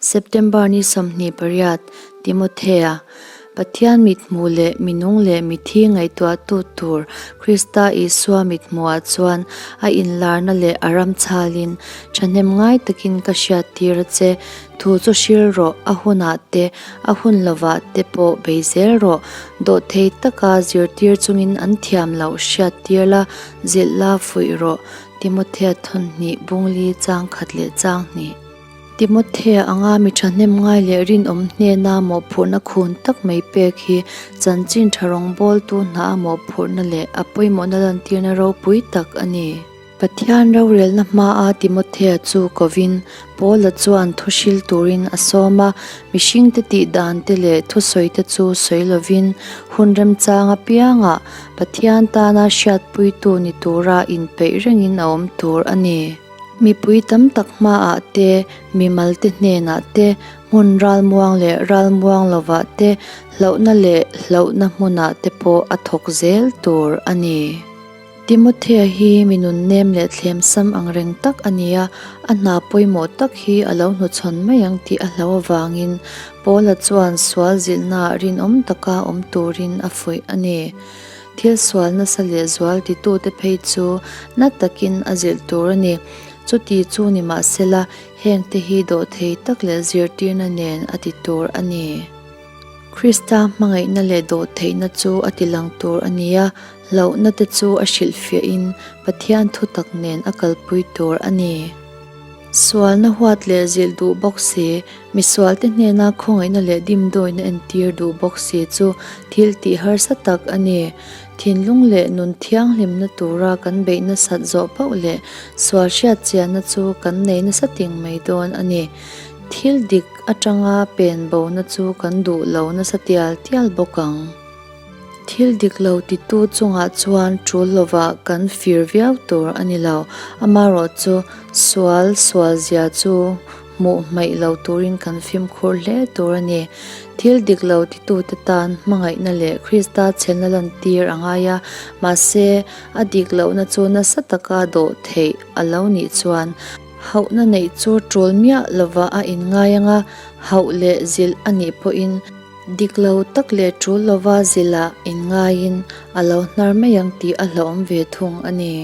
September ni 28, Timothea, Pathian mithmuh leh minung leh mithi ngaihtuahtu tur Krista Isua mithmuhah chuan a inlarna leh a ram chhalin thahnem ngai takin ka hriattir a che. Thu chu hril rawh, a hunah te, a hun lovah te pawh bei zel rawh. Dawhthei taka zirtir chungin an thiam loh hriattir la, zilh la fuih rawh. Timothea thawnhnih bungli chang khat leh chang hnih. Timothea anga mi thahnem ngai leh rinawm hnena mawhphurhna khun tak mai pek hi chanchin tha rawngbawltu hna a mawhphurhna leh a pawimawhna lantirna ropui tak a ni. Pathian rorelna hmaa Timothea chu kovin Paula chuan thu hril turin a sawm a, mihringte tih dante leh thusawite chu sawi lovin hun remchang apiangah Pathian tana hriatpuitu ni tura inpeih rengin a awm tur a ni. Mipui tam tak hmaah te, mimalte hnenah te, hmun ralmuang leh ralmuang lovah te, hlauhna leh hlauhna hmunah te pawh a thawk zel tur a ni. Timothea hi mi nunnem leh thlemsam ang reng tak a ni a, a hna pawimawh tak hi a lo hnuchhawn mai ang tih a hlau avangin Paula chuan sual zilhnaah rinawm taka awm turin a fuih a ni. Thil sual nasa leh zual titute phei chu na takin a zilh tur a ni. Chuti chu ni mahsela, hengte hi dawhthei tak leh zirtirna nen a ti tur a ni. Krista hmangaihna leh dawhtheihna chu a ti lang tur a ni a, hlauhna te chu a hrilhfiahin Pathian thutak nen a kalpui tur a ni. Sualna huat leh zilh duh bawk si, misualte hnena khawngaihna leh dimdawina entir duh bawk si chu thil tih harsa tak a ni. Thinlung leh nun thianghlimna tura kan beih nasat zawh pauh leh sual hriatchianna chu kan nei nasa ting mai dawn a ni. Thil dik atanga pen bona chu kan duh lo nasa tial tial bawk ang. Thil dik lo titu chungah chuan tul lovah kan fir viau tur a ni lo. Amaherawh chu sual sual zia chu hmuh hmaih lo turin kan fimkhur hle tur a ni. Thil dik lo titute tan hmangaihna leh Krista chhelna lantir a ngai a, mahse a dik lohna chu nasa taka dawh theih a lo nih chuan hauhna neih chu tul miah lovah a inngai ang a, hauh leh zilh a nih pawhin Dik lo tak leh tul lova zilh ah inngaiin a lo hnar mai ang tih a hlauhawm ve thung a ni.